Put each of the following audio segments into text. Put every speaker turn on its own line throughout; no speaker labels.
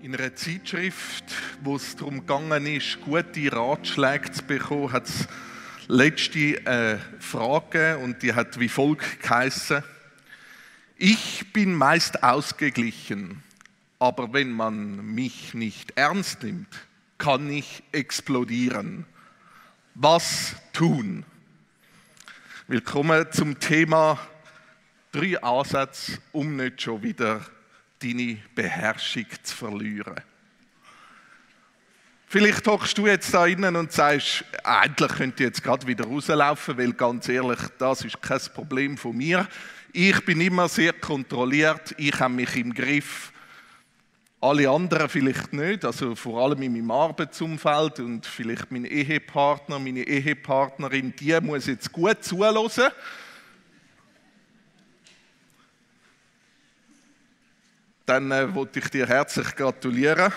In einer Zeitschrift, wo es darum gegangen ist, gute Ratschläge zu bekommen, hat es letzte eine Frage gegeben und die hat wie folgt geheissen: Ich bin meist ausgeglichen, aber wenn man mich nicht ernst nimmt, kann ich explodieren. Was tun? Willkommen zum Thema 3 Ansätze, um nicht schon wieder deine Beherrschung zu verlieren. Vielleicht hockst du jetzt da innen und sagst, endlich könnte ich jetzt gerade wieder rauslaufen, weil ganz ehrlich, das ist kein Problem von mir. Ich bin immer sehr kontrolliert, ich habe mich im Griff. Alle anderen vielleicht nicht, also vor allem in meinem Arbeitsumfeld und vielleicht mein Ehepartner, meine Ehepartnerin, die muss jetzt gut zuhören. Dann wollte ich dir herzlich gratulieren.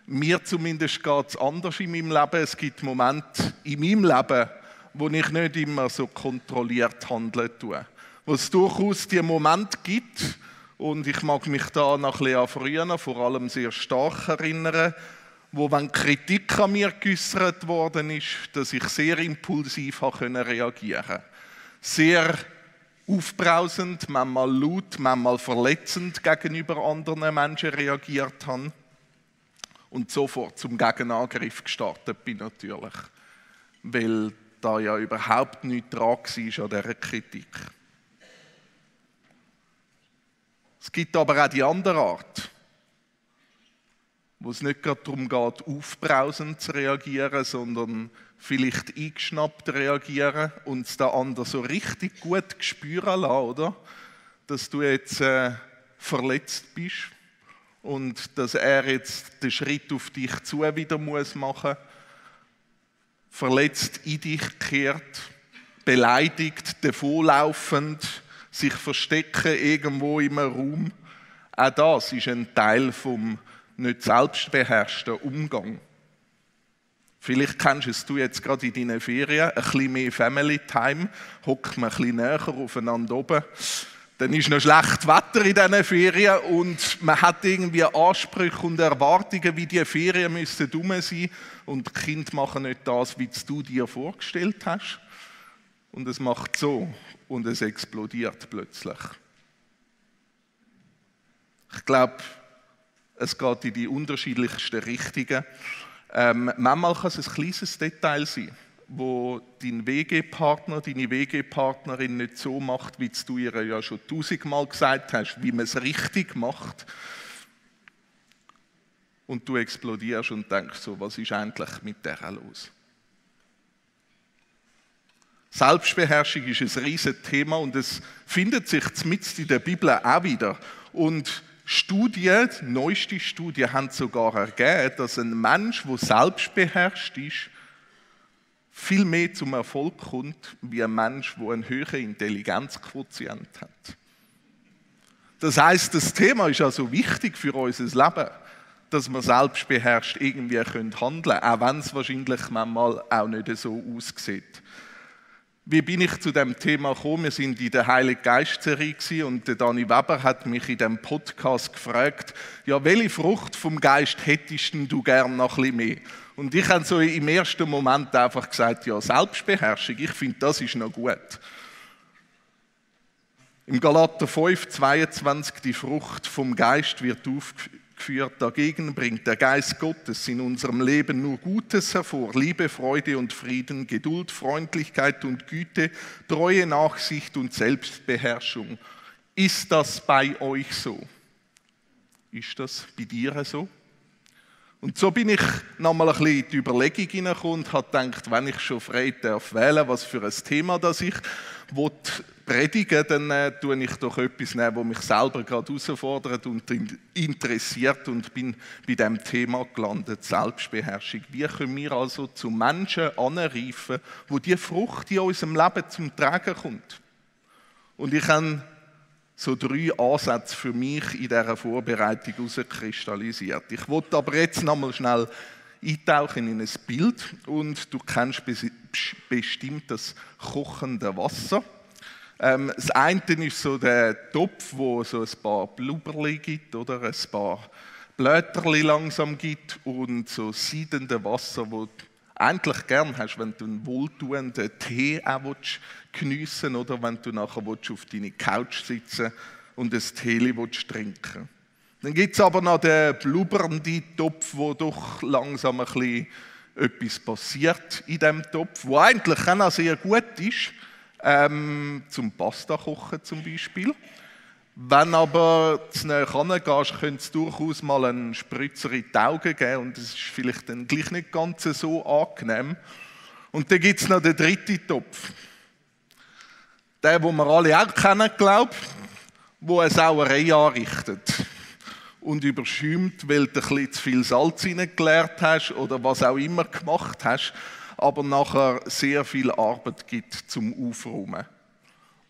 Mir zumindest geht es anders in meinem Leben. Es gibt Momente in meinem Leben, wo ich nicht immer so kontrolliert handeln tue. Wo es durchaus die Momente gibt, und ich mag mich da noch ein bisschen an früher, vor allem sehr stark erinnern, wo, wenn Kritik an mir geäußert worden ist, dass ich sehr impulsiv reagieren konnte. Sehr aufbrausend, manchmal laut, manchmal verletzend gegenüber anderen Menschen reagiert habe und sofort zum Gegenangriff gestartet bin natürlich, weil da ja überhaupt nichts dran war an dieser Kritik. Es gibt aber auch die andere Art, wo es nicht gerade darum geht, aufbrausend zu reagieren, sondern vielleicht eingeschnappt reagieren und es den anderen so richtig gut spüren lassen, oder? Dass du jetzt verletzt bist und dass er jetzt den Schritt auf dich zu wieder machen muss, verletzt in dich kehrt, beleidigt, davonlaufend, sich verstecken irgendwo im Raum. Auch das ist ein Teil vom nicht selbstbeherrschten Umgang. Vielleicht kennst du es jetzt gerade in deinen Ferien, ein bisschen mehr Family Time, hockt man ein bisschen näher aufeinander oben. Dann ist noch schlecht Wetter in diesen Ferien und man hat irgendwie Ansprüche und Erwartungen, wie die Ferien müssen rum sein, und die Kinder machen nicht das, wie du dir vorgestellt hast. Und es macht so und es explodiert plötzlich. Ich glaube, es geht in die unterschiedlichsten Richtungen. Manchmal kann es ein kleines Detail sein, wo dein WG-Partner, deine WG-Partnerin nicht so macht, wie du ihr ja schon 1000-mal gesagt hast, wie man es richtig macht. Und du explodierst und denkst so, was ist eigentlich mit der los? Selbstbeherrschung ist ein riesiges Thema und es findet sich mitten in der Bibel auch wieder. Und neueste Studien haben sogar ergeben, dass ein Mensch, der selbstbeherrscht ist, viel mehr zum Erfolg kommt, wie ein Mensch, der einen höheren Intelligenzquotient hat. Das heisst, das Thema ist also wichtig für unser Leben, dass wir selbstbeherrscht irgendwie handeln können, auch wenn es wahrscheinlich manchmal auch nicht so aussieht. Wie bin ich zu dem Thema gekommen? Wir sind in der Heilige Geist-Serie und der Dani Weber hat mich in diesem Podcast gefragt, ja, welche Frucht vom Geist hättest du gern noch ein bisschen mehr? Und ich habe so im ersten Moment einfach gesagt, ja, Selbstbeherrschung, ich finde, das ist noch gut. Im Galater 5,22, die Frucht vom Geist wird aufgeführt. Dagegen bringt der Geist Gottes in unserem Leben nur Gutes hervor: Liebe, Freude und Frieden, Geduld, Freundlichkeit und Güte, Treue, Nachsicht und Selbstbeherrschung. Ist das bei euch so? Ist das bei dir so? Und so bin ich nochmal ein bisschen in die Überlegung hineingekommen und habe gedacht, wenn ich schon frei darf wählen, was für ein Thema das ich predigen will, dann tue ich doch etwas nehmen, das mich selber gerade herausfordert und interessiert, und bin bei diesem Thema gelandet, Selbstbeherrschung. Wie können wir also zu Menschen heranreifen, wo die Frucht in unserem Leben zum Tragen kommt? Und ich habe so 3 Ansätze für mich in dieser Vorbereitung herauskristallisiert. Ich wollte aber jetzt nochmal schnell eintauchen in ein Bild, und du kennst bestimmt das kochende Wasser. Das eine ist so der Topf, wo so ein paar Blubberli gibt, oder ein paar Blätterli langsam gibt und so siedende Wasser, wo du eigentlich gern hast, wenn du einen wohltuenden Tee auch geniessen willst, oder wenn du nachher auf deine Couch sitzen und ein Tee trinken. Dann gibt es aber noch den blubbernden Topf, wo doch langsam ein bisschen etwas passiert in diesem Topf, wo eigentlich auch noch sehr gut ist, zum Pasta kochen zum Beispiel. Wenn aber zu nahe rangehst, könnte es durchaus mal einen Spritzer in die Augen geben und es ist vielleicht dann gleich nicht ganz so angenehm. Und dann gibt es noch den dritten Topf. Den wir alle auch kennen, glaube ich, der eine Sauerei anrichtet und überschäumt, weil du ein bisschen zu viel Salz reingeleert hast oder was auch immer gemacht hast, aber nachher sehr viel Arbeit gibt zum Aufräumen.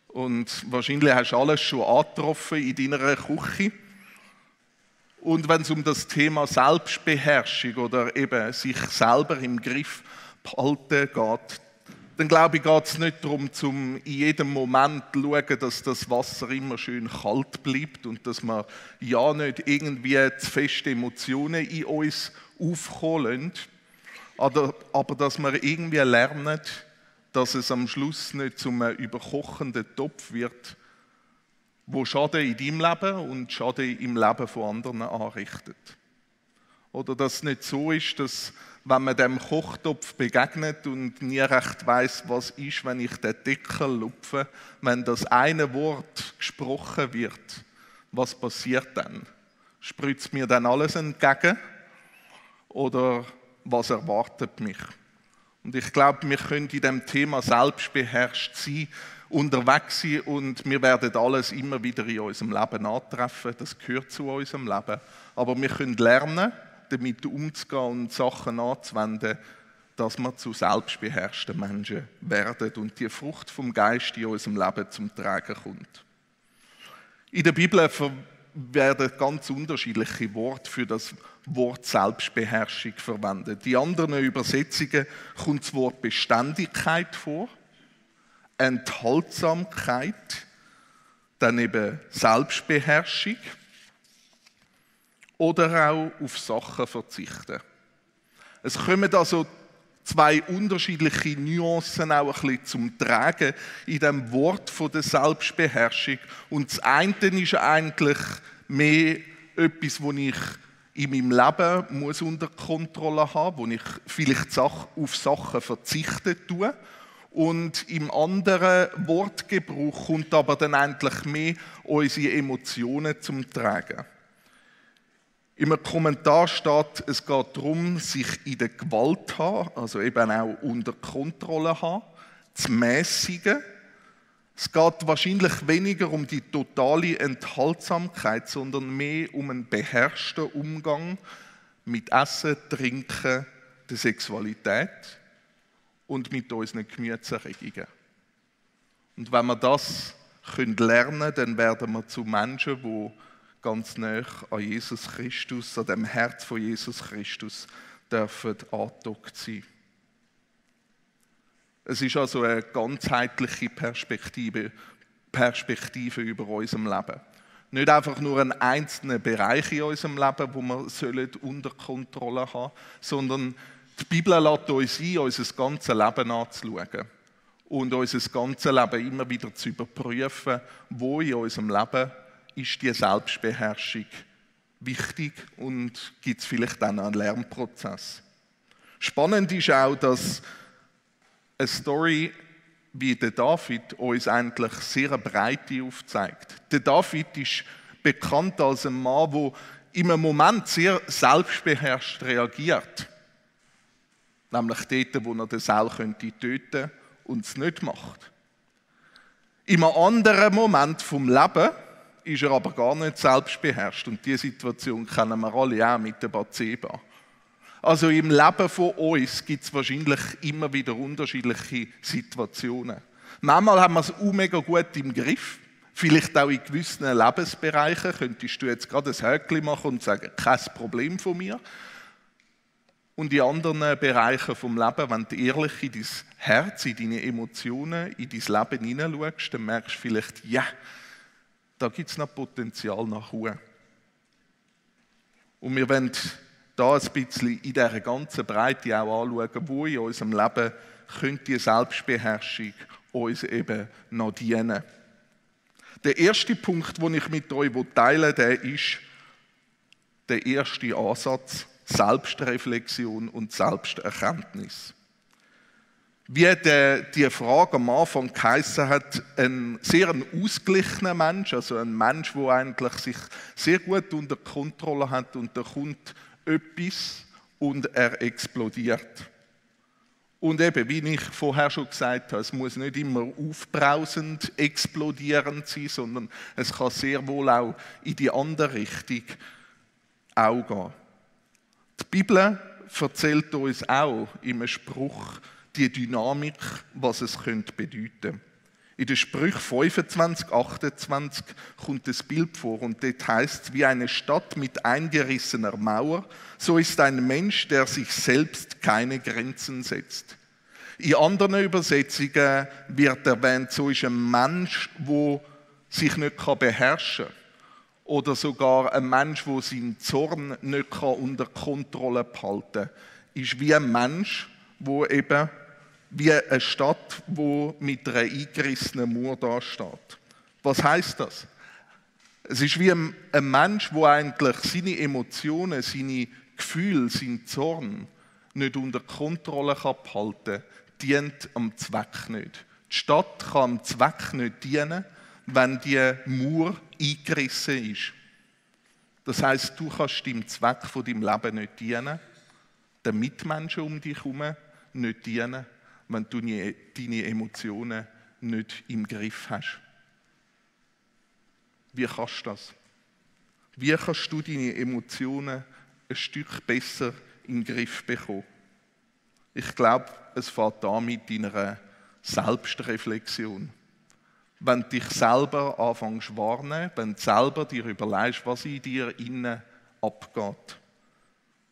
Und wahrscheinlich hast du alles schon angetroffen in deiner Küche. Und wenn es um das Thema Selbstbeherrschung oder eben sich selber im Griff behalten geht, dann glaube ich, geht es nicht darum, in jedem Moment zu schauen, dass das Wasser immer schön kalt bleibt und dass wir ja nicht irgendwie zu feste Emotionen in uns aufkommen lassen, aber dass wir irgendwie lernen, dass es am Schluss nicht zum überkochenden Topf wird, wo Schaden in deinem Leben und Schaden im Leben von anderen anrichtet. Oder dass es nicht so ist, dass, wenn man dem Kochtopf begegnet und nie recht weiss, was ist, wenn ich den Deckel lupfe, wenn das eine Wort gesprochen wird, was passiert dann? Spritzt mir dann alles entgegen? Oder was erwartet mich? Und ich glaube, wir können in dem Thema selbstbeherrscht sein, unterwegs sein und wir werden alles immer wieder in unserem Leben antreffen. Das gehört zu unserem Leben. Aber wir können lernen, damit umzugehen und Sachen anzuwenden, dass wir zu selbstbeherrschten Menschen werden und die Frucht vom Geist in unserem Leben zum Tragen kommt. In der Bibel werden ganz unterschiedliche Worte für das Wort Selbstbeherrschung verwendet. In anderen Übersetzungen kommt das Wort Beständigkeit vor, Enthaltsamkeit, dann eben Selbstbeherrschung oder auch auf Sachen verzichten. Es kommen also zwei unterschiedliche Nuancen auch ein bisschen zum Tragen in dem Wort von der Selbstbeherrschung. Und das eine ist eigentlich mehr etwas, was ich in meinem Leben muss unter Kontrolle haben muss, wo ich vielleicht auf Sachen verzichten tue. Und im anderen Wortgebrauch kommt aber dann eigentlich mehr unsere Emotionen zum Tragen. Im Kommentar steht, es geht darum, sich in der Gewalt zu haben, also eben auch unter Kontrolle zu haben, zu mäßigen. Es geht wahrscheinlich weniger um die totale Enthaltsamkeit, sondern mehr um einen beherrschten Umgang mit Essen, Trinken, der Sexualität und mit unseren Gemütserregungen. Und wenn wir das lernen können, dann werden wir zu Menschen, die ganz nah an Jesus Christus, an dem Herz von Jesus Christus, dürfen angedockt sein. Es ist also eine ganzheitliche Perspektive über unserem Leben. Nicht einfach nur ein einzelner Bereich in unserem Leben, wo wir unter Kontrolle haben sollen, sondern die Bibel lädt uns ein, unser ganzes Leben anzuschauen und unser ganzes Leben immer wieder zu überprüfen, wo in unserem Leben ist die Selbstbeherrschung wichtig und gibt es vielleicht dann einen Lernprozess. Spannend ist auch, dass eine Story wie der David uns eigentlich sehr eine Breite aufzeigt. Der David ist bekannt als ein Mann, der in einem Moment sehr selbstbeherrscht reagiert. Nämlich dort, wo er den Saul töten könnte und es nicht macht. In einem anderen Moment vom Leben ist er aber gar nicht selbstbeherrscht. Und diese Situation kennen wir alle auch mit der Bathseba. Also im Leben von uns gibt es wahrscheinlich immer wieder unterschiedliche Situationen. Manchmal haben wir es mega gut im Griff. Vielleicht auch in gewissen Lebensbereichen könntest du jetzt gerade ein Häkchen machen und sagen, kein Problem von mir. Und in anderen Bereichen vom Leben, wenn du ehrlich in dein Herz, in deine Emotionen, in dein Leben hineinschaust, dann merkst du vielleicht, ja, da gibt es noch Potenzial nach Ruhe. Und wir wollen da ein bisschen in dieser ganzen Breite auch anschauen, wo in unserem Leben könnte die Selbstbeherrschung uns eben noch dienen. Der erste Punkt, den ich mit euch teilen will, der ist der erste Ansatz: Selbstreflexion und Selbsterkenntnis. Wie die Frage am Anfang geheissen hat, ein sehr ausgeglichener Mensch, also ein Mensch, der eigentlich sich sehr gut unter Kontrolle hat, und da kommt etwas und er explodiert. Und eben, wie ich vorher schon gesagt habe, es muss nicht immer aufbrausend, explodierend sein, sondern es kann sehr wohl auch in die andere Richtung auch gehen. Die Bibel erzählt uns auch im Spruch die Dynamik, was es könnte bedeuten. In den Sprüchen 25, 28 kommt das Bild vor und dort heißt es: Wie eine Stadt mit eingerissener Mauer, so ist ein Mensch, der sich selbst keine Grenzen setzt. In anderen Übersetzungen wird erwähnt, so ist ein Mensch, der sich nicht beherrschen kann. Oder sogar ein Mensch, der seinen Zorn nicht unter Kontrolle behalten kann. Ist wie ein Mensch, der eben wie eine Stadt, die mit einer eingerissenen Mauer dasteht. Was heisst das? Es ist wie ein Mensch, der eigentlich seine Emotionen, seine Gefühle, seinen Zorn nicht unter Kontrolle behalten kann, dient am Zweck nicht. Die Stadt kann am Zweck nicht dienen, wenn die Mauer eingerissen ist. Das heisst, du kannst dem Zweck von deinem Leben nicht dienen, den Mitmenschen um dich herum nicht dienen, wenn du deine Emotionen nicht im Griff hast. Wie kannst du das? Wie kannst du deine Emotionen ein Stück besser in den Griff bekommen? Ich glaube, es fängt an mit deiner Selbstreflexion. Wenn du dich selber anfängst wahrnehmen, wenn du selber dir überlegst, was in dir innen abgeht,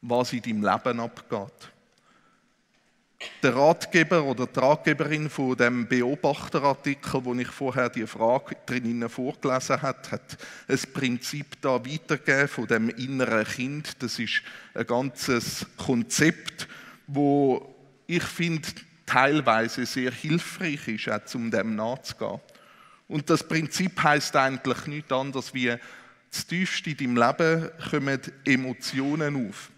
was in deinem Leben abgeht. Der Ratgeber oder die Ratgeberin von dem Beobachterartikel, wo ich vorher die Frage drinnen vorgelesen habe, hat ein Prinzip da weitergegeben von dem inneren Kind. Das ist ein ganzes Konzept, wo ich finde teilweise sehr hilfreich ist, auch um dem nachzugehen. Und das Prinzip heisst eigentlich nichts anderes wie: das Tiefste in deinem Leben kommen Emotionen auf.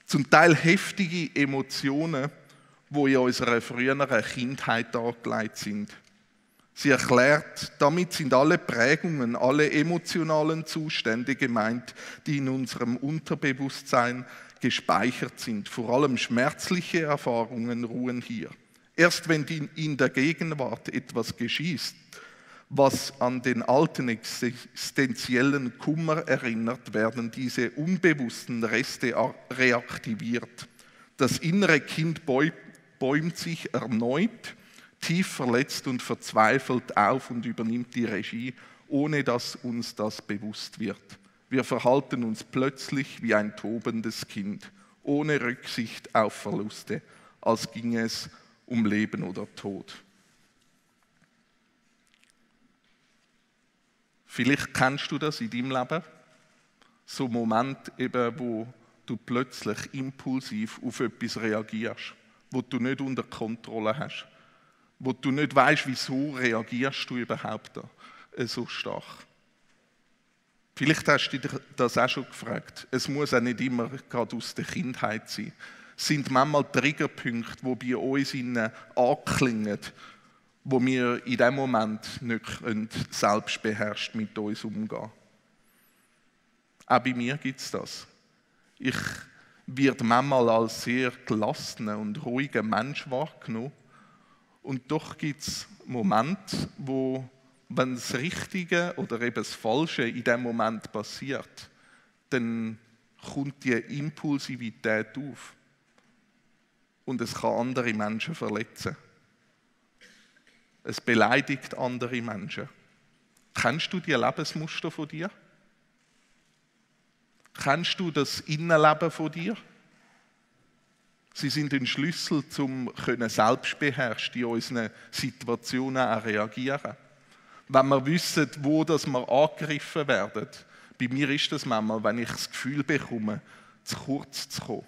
Zum Teil heftige Emotionen, die in unserer früheren Kindheit angelegt sind. Sie erklärt, damit sind alle Prägungen, alle emotionalen Zustände gemeint, die in unserem Unterbewusstsein gespeichert sind. Vor allem schmerzliche Erfahrungen ruhen hier. Erst wenn in der Gegenwart etwas geschieht, was an den alten existenziellen Kummer erinnert, werden diese unbewussten Reste reaktiviert. Das innere Kind bäumt sich erneut, tief verletzt und verzweifelt auf und übernimmt die Regie, ohne dass uns das bewusst wird. Wir verhalten uns plötzlich wie ein tobendes Kind, ohne Rücksicht auf Verluste, als ginge es um Leben oder Tod. Vielleicht kennst du das in deinem Leben, so einen Moment eben, wo du plötzlich impulsiv auf etwas reagierst, wo du nicht unter Kontrolle hast, wo du nicht weißt, wieso reagierst du überhaupt da so stark. Vielleicht hast du dich das auch schon gefragt. Es muss auch nicht immer gerade aus der Kindheit sein. Es sind manchmal Triggerpunkte, die bei uns anklingen, wo wir in dem Moment nicht selbstbeherrscht mit uns umgehen können. Auch bei mir gibt es das. Ich werde manchmal als sehr gelassener und ruhiger Mensch wahrgenommen. Und doch gibt es Momente, wo, wenn das Richtige oder eben das Falsche in dem Moment passiert, dann kommt die Impulsivität auf. Und es kann andere Menschen verletzen. Es beleidigt andere Menschen. Kennst du die Lebensmuster von dir? Kennst du das Innenleben von dir? Sie sind ein Schlüssel, um selbstbeherrscht in unseren Situationen auch reagieren. Wenn wir wissen, wo wir angegriffen werden, Bei mir ist das manchmal, wenn ich das Gefühl bekomme, zu kurz zu kommen,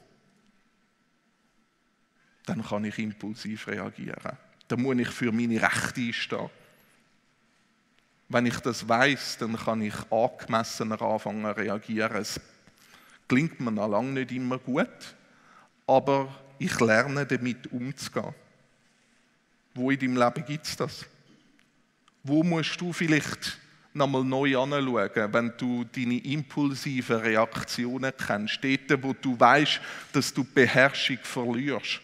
dann kann ich impulsiv reagieren. Dann muss ich für meine Rechte einstehen. Wenn ich das weiss, dann kann ich angemessener anfangen zu reagieren. Es gelingt mir noch lange nicht immer gut, aber ich lerne damit umzugehen. Wo in deinem Leben gibt es das? Wo musst du vielleicht nochmal neu anschauen, wenn du deine impulsiven Reaktionen kennst? Dort, wo du weißt, dass du die Beherrschung verlierst.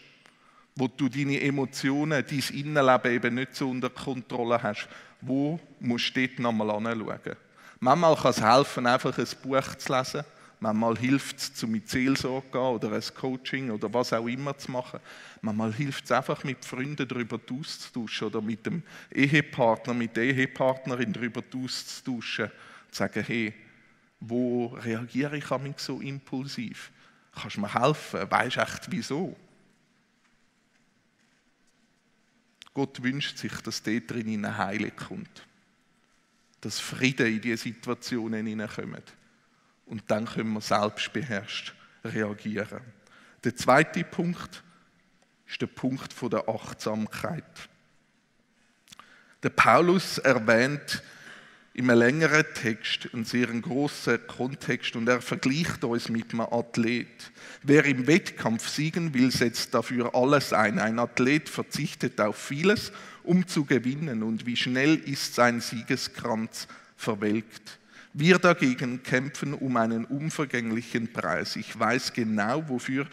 Wo du deine Emotionen, dein Innenleben eben nicht so unter Kontrolle hast. Wo musst du dort nochmal anschauen? Manchmal kann es helfen, einfach ein Buch zu lesen. Manchmal hilft es, zu mit Seelsorge zu gehen oder ein Coaching oder was auch immer zu machen. Manchmal hilft es einfach, mit Freunden darüber auszutauschen oder mit dem Ehepartner, mit der Ehepartnerin darüber auszutauschen. Zu sagen, hey, wo reagiere ich manchmal so impulsiv? Kannst du mir helfen? Weisst du echt, wieso? Gott wünscht sich, dass dort drin eine Heilung kommt. Dass Frieden in diese Situationen hineinkommt. Und dann können wir selbstbeherrscht reagieren. Der zweite Punkt ist der Punkt der Achtsamkeit. Der Paulus erwähnt in einem längeren Text einen sehr grossen Kontext und er vergleicht uns mit einem Athlet. Wer im Wettkampf siegen will, setzt dafür alles ein. Ein Athlet verzichtet auf vieles, um zu gewinnen, und wie schnell ist sein Siegeskranz verwelkt. Wir dagegen kämpfen um einen unvergänglichen Preis. Ich weiß genau, wofür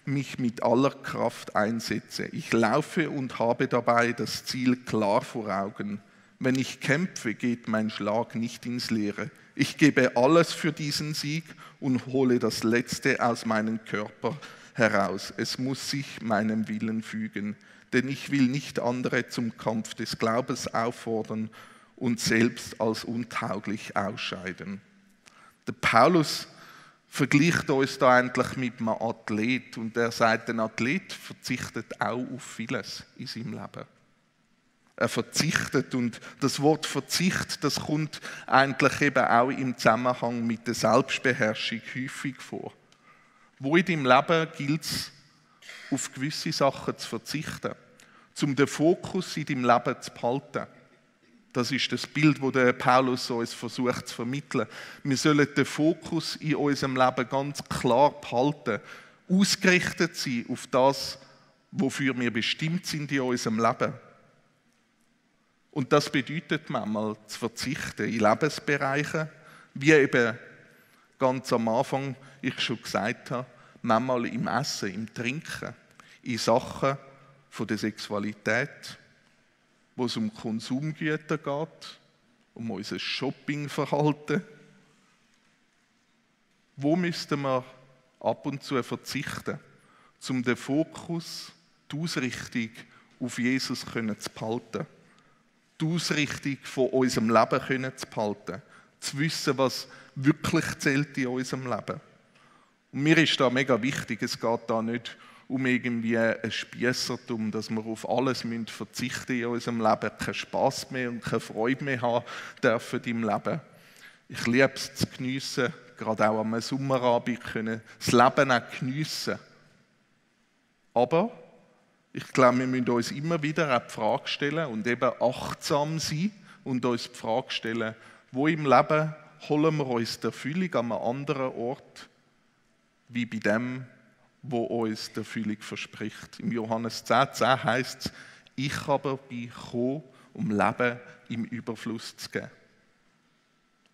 mich mit aller Kraft einsetze. Ich laufe und habe dabei das Ziel klar vor Augen. Wenn ich kämpfe, geht mein Schlag nicht ins Leere. Ich gebe alles für diesen Sieg und hole das Letzte aus meinem Körper heraus. Es muss sich meinem Willen fügen, denn ich will nicht andere zum Kampf des Glaubens auffordern und selbst als untauglich ausscheiden. Der Paulus vergleicht uns da eigentlich mit einem Athlet und er sagt, ein Athlet verzichtet auch auf vieles in seinem Leben. Er verzichtet, und das Wort Verzicht, das kommt eigentlich eben auch im Zusammenhang mit der Selbstbeherrschung häufig vor. Wo in deinem Leben gilt es, auf gewisse Sachen zu verzichten, um den Fokus in deinem Leben zu behalten. Das ist das Bild, das der Paulus uns versucht zu vermitteln. Wir sollen den Fokus in unserem Leben ganz klar behalten, ausgerichtet sein auf das, wofür wir bestimmt sind in unserem Leben. Und das bedeutet manchmal zu verzichten in Lebensbereichen, wie eben ganz am Anfang ich schon gesagt habe, manchmal im Essen, im Trinken, in Sachen von der Sexualität, wo es um Konsumgüter geht, um unser Shoppingverhalten. Wo müssten wir ab und zu verzichten, um den Fokus, die Ausrichtung auf Jesus zu behalten? Die Ausrichtung von unserem Leben zu behalten, zu wissen, was wirklich zählt in unserem Leben. Und mir ist da mega wichtig, es geht da nicht um irgendwie ein Spiessertum, dass wir auf alles verzichten in unserem Leben, keinen Spass mehr und keine Freude mehr haben dürfen im Leben. Ich liebe es zu geniessen, gerade auch am Sommerabend können das Leben auch geniessen. Aber ich glaube, wir müssen uns immer wieder auch die Frage stellen und eben achtsam sein und uns die Frage stellen, wo im Leben holen wir uns die Erfüllung an einem anderen Ort, wie bei dem, wo uns die Erfüllung verspricht. Im Johannes 10,10 heisst es, ich aber bin gekommen, um Leben im Überfluss zu geben.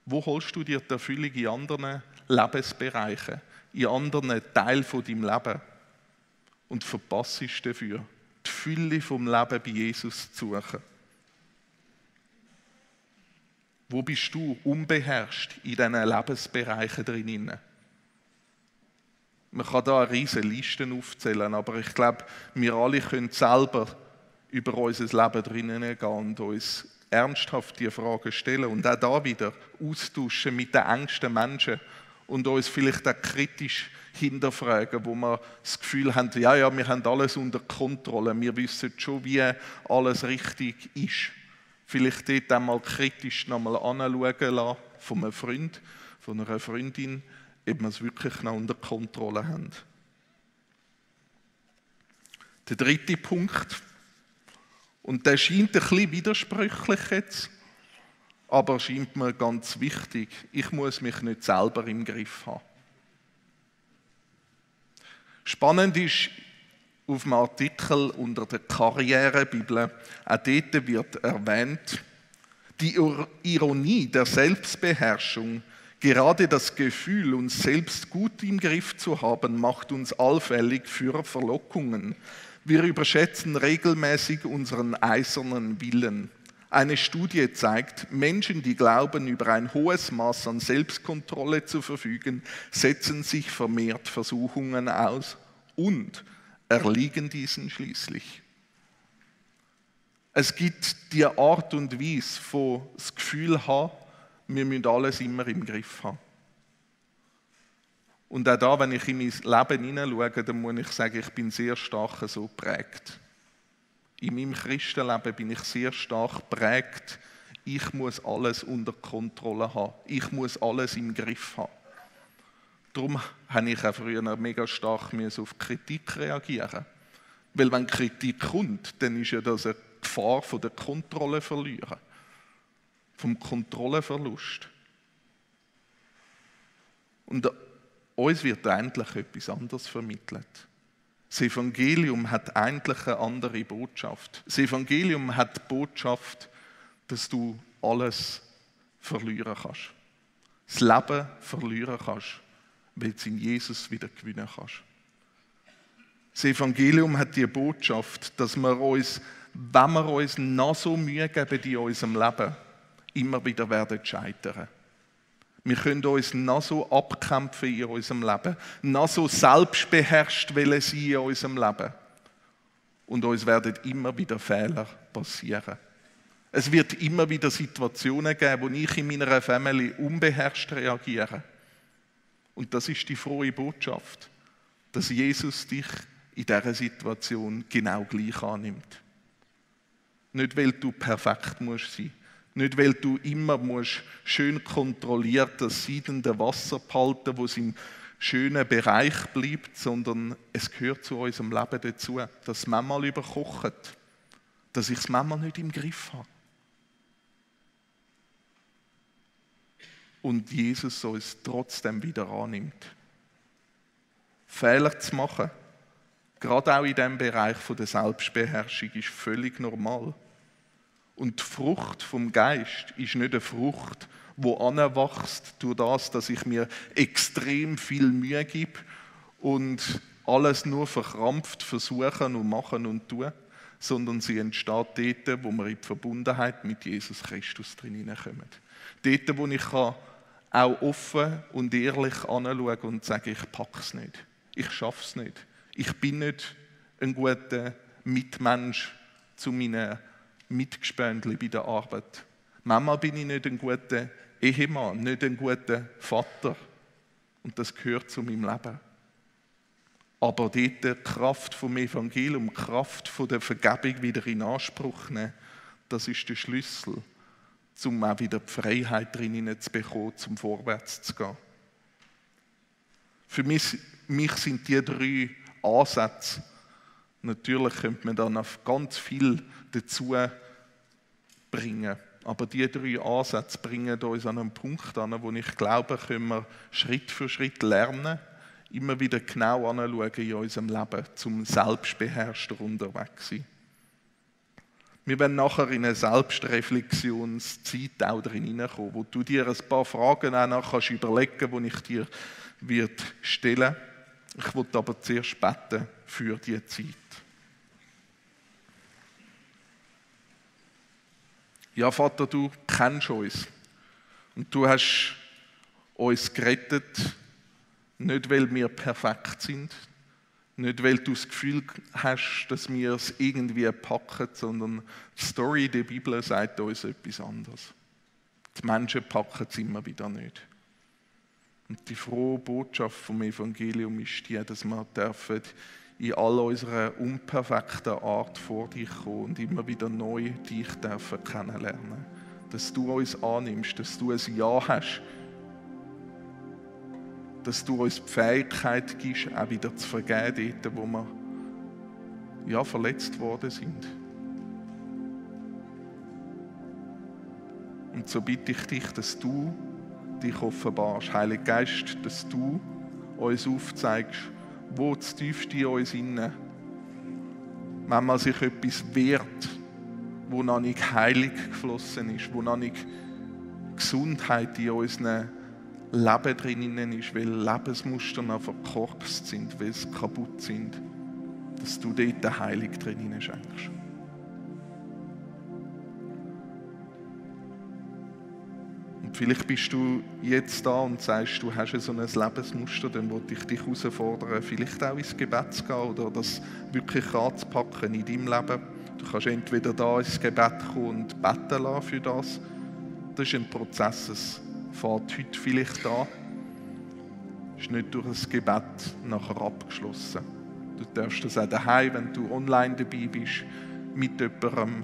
Wo holst du dir die Erfüllung in anderen Lebensbereichen, in anderen Teilen von deinem Leben? Und verpasst dafür, die Fülle vom Leben bei Jesus zu suchen. Wo bist du unbeherrscht in diesen Lebensbereichen drin? Man kann da eine riesige Liste aufzählen, aber ich glaube, wir alle können selber über unser Leben drinnen gehen und uns ernsthaft die Fragen stellen und auch da wieder austauschen mit den engsten Menschen und uns vielleicht auch kritisch hinterfragen, wo wir das Gefühl haben, ja, wir haben alles unter Kontrolle, wir wissen schon, wie alles richtig ist. Vielleicht dort einmal kritisch nochmal anschauen lassen von einem Freund, von einer Freundin, ob wir es wirklich noch unter Kontrolle haben. Der dritte Punkt, und der scheint ein bisschen widersprüchlich jetzt, aber scheint mir ganz wichtig. Ich muss mich nicht selber im Griff haben. Spannend ist auf dem Artikel unter der Karrierebibel, auch dort wird erwähnt, die Ironie der Selbstbeherrschung, gerade das Gefühl, uns selbst gut im Griff zu haben, macht uns allfällig für Verlockungen. Wir überschätzen regelmäßig unseren eisernen Willen. Eine Studie zeigt, Menschen, die glauben, über ein hohes Maß an Selbstkontrolle zu verfügen, setzen sich vermehrt Versuchungen aus und erliegen diesen schließlich. Es gibt die Art und Weise von das Gefühl haben, wir müssen alles immer im Griff haben. Und auch da, wenn ich in mein Leben hineinschaue, dann muss ich sagen, ich bin sehr stark so geprägt. In meinem Christenleben bin ich sehr stark geprägt. Ich muss alles unter Kontrolle haben. Ich muss alles im Griff haben. Darum habe ich auch früher mega stark auf Kritik reagieren. Weil wenn Kritik kommt, dann ist ja das eine Gefahr von der Kontrolle verlieren. Vom Kontrolleverlust. Und uns wird eigentlich etwas anderes vermittelt. Das Evangelium hat eigentlich eine andere Botschaft. Das Evangelium hat die Botschaft, dass du alles verlieren kannst. Das Leben verlieren kannst, weil du es in Jesus wieder gewinnen kannst. Das Evangelium hat die Botschaft, dass wir uns, wenn wir uns noch so Mühe geben in unserem Leben, immer wieder werden scheitern. Wir können uns noch so abkämpfen in unserem Leben, noch so selbstbeherrscht sein in unserem Leben. Und uns werden immer wieder Fehler passieren. Es wird immer wieder Situationen geben, wo ich in meiner Familie unbeherrscht reagiere. Und das ist die frohe Botschaft, dass Jesus dich in dieser Situation genau gleich annimmt. Nicht, weil du perfekt musst sein. Nicht, weil du immer musst schön kontrolliert das siedende Wasser behalten, wo es im schönen Bereich bleibt, sondern es gehört zu unserem Leben dazu, dass es manchmal überkocht, dass ich es manchmal nicht im Griff habe. Und Jesus uns trotzdem wieder annimmt. Fehler zu machen, gerade auch in diesem Bereich der Selbstbeherrschung, ist völlig normal. Und die Frucht vom Geist ist nicht eine Frucht, die anwächst durch das, dass ich mir extrem viel Mühe gebe und alles nur verkrampft versuchen und machen und tun, sondern sie entsteht dort, wo wir in die Verbundenheit mit Jesus Christus drin hineinkommen. Dort, wo ich auch offen und ehrlich anschauen und sagen, ich packe es nicht, ich schaffe es nicht, ich bin nicht ein guter Mitmensch zu meinen Mitgespöntchen bei der Arbeit. Manchmal bin ich nicht ein guter Ehemann, nicht ein guter Vater. Und das gehört zu meinem Leben. Aber dort die Kraft vom Evangelium, die Kraft von der Vergebung wieder in Anspruch nehmen, das ist der Schlüssel, um auch wieder die Freiheit drin zu bekommen, zum Vorwärts zu gehen. Für mich sind die 3 Ansätze. Natürlich könnte man dann auf ganz viel dazu bringen. Aber die 3 Ansätze bringen uns an einen Punkt an, wo ich glaube, können wir Schritt für Schritt lernen, immer wieder genau anschauen in unserem Leben, zum selbstbeherrschter unterwegs sein. Wir werden nachher in eine Selbstreflexionszeit auch drin hineinkommen, wo du dir ein paar Fragen auch noch kannst überlegen, die ich dir stellen werde. Ich will aber zuerst beten für diese Zeit. Ja, Vater, du kennst uns und du hast uns gerettet, nicht weil wir perfekt sind, nicht weil du das Gefühl hast, dass wir es irgendwie packen, sondern die Story der Bibel sagt uns etwas anderes. Die Menschen packen es immer wieder nicht. Und die frohe Botschaft vom Evangelium ist die, dass wir dürfen in all unserer unperfekten Art vor dich kommen und immer wieder neu dich dürfen kennenlernen. Dass du uns annimmst, dass du ein Ja hast dass du uns die Fähigkeit gibst, auch wieder zu vergeben, dort, wo wir verletzt worden sind. Und so bitte ich dich, dass du dich offenbarst, Heiliger Geist, dass du uns aufzeigst, wo das Tiefste in uns innen, wenn man sich etwas wehrt, wo noch nicht heilig geflossen ist, wo noch nicht Gesundheit in unseren Leben drinnen ist, weil Lebensmuster noch verkorkst sind, weil sie kaputt sind, dass du dort den Heilig drinnen schenkst. Und vielleicht bist du jetzt da und sagst, du hast so ein Lebensmuster, dann wollte ich dich herausfordern, vielleicht auch ins Gebet zu gehen oder das wirklich anzupacken in deinem Leben. Du kannst entweder da ins Gebet kommen und beten lassen für das. Das ist ein Prozess, es fängt heute vielleicht an. Es ist nicht durch ein Gebet nachher abgeschlossen. Du darfst das auch daheim, wenn du online dabei bist, mit jemandem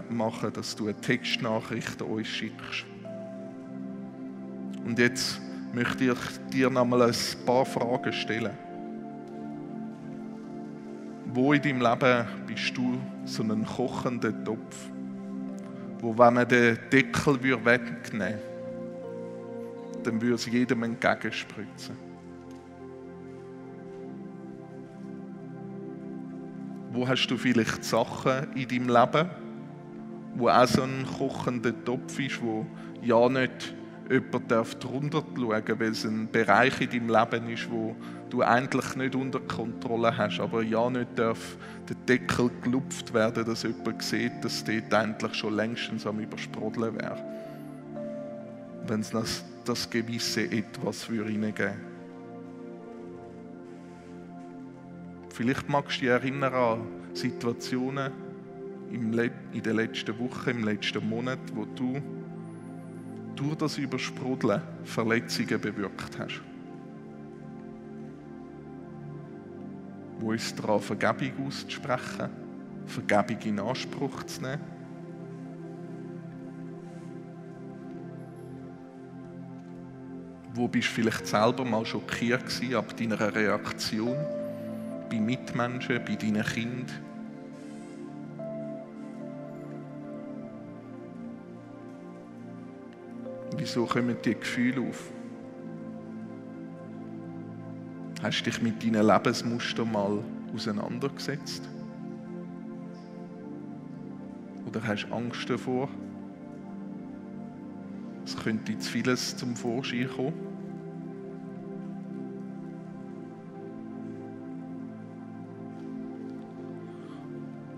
machen, dass du eine Textnachricht an uns schickst. Und jetzt möchte ich dir noch mal ein paar Fragen stellen. Wo in deinem Leben bist du so ein kochender Topf, wo, wenn man den Deckel wegnehmen würde, dann würde es jedem entgegenspritzen. Wo hast du vielleicht Sachen in deinem Leben, wo auch so ein kochender Topf ist, wo ja nicht jemand drunter schauen darf, weil es ein Bereich in deinem Leben ist, wo du eigentlich nicht unter Kontrolle hast, aber ja nicht darf der Deckel gelupft werden, dass jemand sieht, dass dort eigentlich schon längstens am Übersprudeln wäre. Wenn es das gewisse Etwas reingeben würde. Vielleicht magst du dich erinnern an Situationen in der letzten Woche, im letzten Monat, wo du durch das Übersprudeln Verletzungen bewirkt hast. Wo ist daran, Vergebung auszusprechen, Vergebung in Anspruch zu nehmen? Wo bist du vielleicht selber mal schockiert gewesen ab deiner Reaktion bei Mitmenschen, bei deinen Kindern? Wieso kommen die Gefühle auf? Hast du dich mit deinen Lebensmustern mal auseinandergesetzt? Oder hast du Angst davor? Es könnte zu vieles zum Vorschein kommen.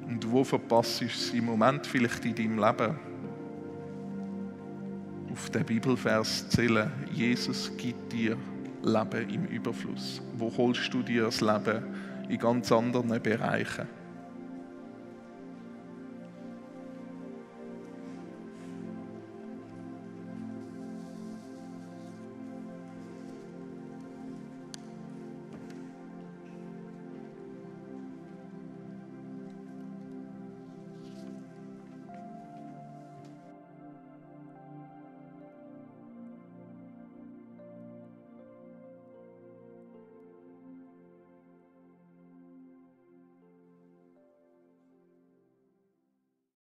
Und wo verpasst du es im Moment vielleicht in deinem Leben? Auf den Bibelvers zählen, Jesus gibt dir Leben im Überfluss. Wo holst du dir das Leben in ganz anderen Bereichen?